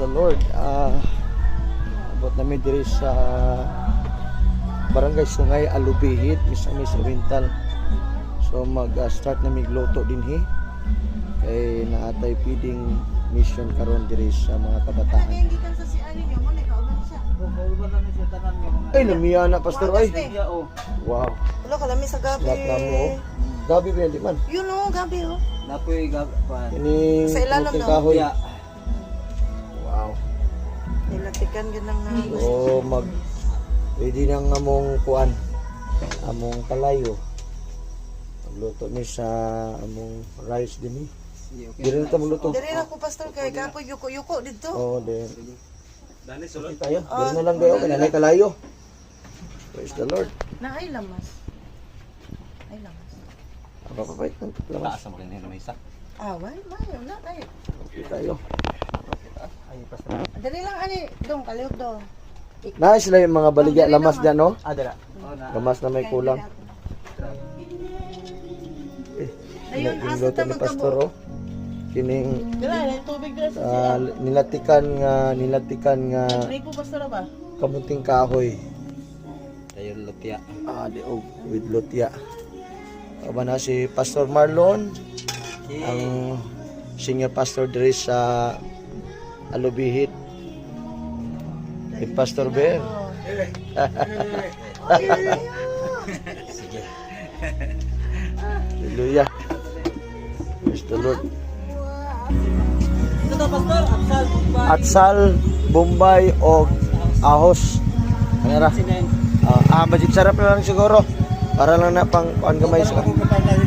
The Lord. Abot nami diri sa Barangay Sungay, Alubijid, Misamis Oriental. So mag-start na migluto dinhi kay naatay feeding mission karon diri sa mga kabataan. Gikan sa si ani niyo mo kauban siya. Ay, lamiya na, Pastor, ay. Wow. Wala kalami sa gabi. Lahat na mo, oh. Gabi ba yan, di man? Yun oh, gabi oh. Napoy gab pa. Kining Sa ilalim, kamuting no? kahoy. Ya. Wow. Nilatikan gid lang na. So mag ready na nga among kuan. Among kalayo. Magluto ni sa among rice din ni. Sige, okay. Diri na ta magluto. Diri na ko, Pastor, kay kapoy yuko-yuko didto. Oh, then. Okay tayo. Diri na lang dayo kay nanay kalayo. Praise the Lord. Na ay lamas. Ay lamas. Ako pa pait ng lamas. Taas mo rin may isa. Ah, wal mayo na ay. Okay tayo. Ay, Pastor. Diri lang ani dong kalihok do. Naa sila yung mga baligya lamas dyan, no? Ah, dara. Oh, na. Lamas na may kulang. Eh, Ayun, yung asa luto ta ni Pastor, magkabo? oh. Kining Dira na tubig dira sa nilatikan nga Diri po, Pastor, ba? Kamunting kahoy. Tayo lutia. Ah, di og with lutia. Aba na si Pastor Marlon, ang senior pastor diri sa Alubijid. Si Pastor Bear. Sige. Hallelujah. Praise the Lord. Ito to, Pastor, Atsal Bombay. Atsal, Bombay o Ahos. Ano ra? Sinen. Ah, magic sarap na lang siguro. Para lang na pang kuan gamay sa. Ako kapag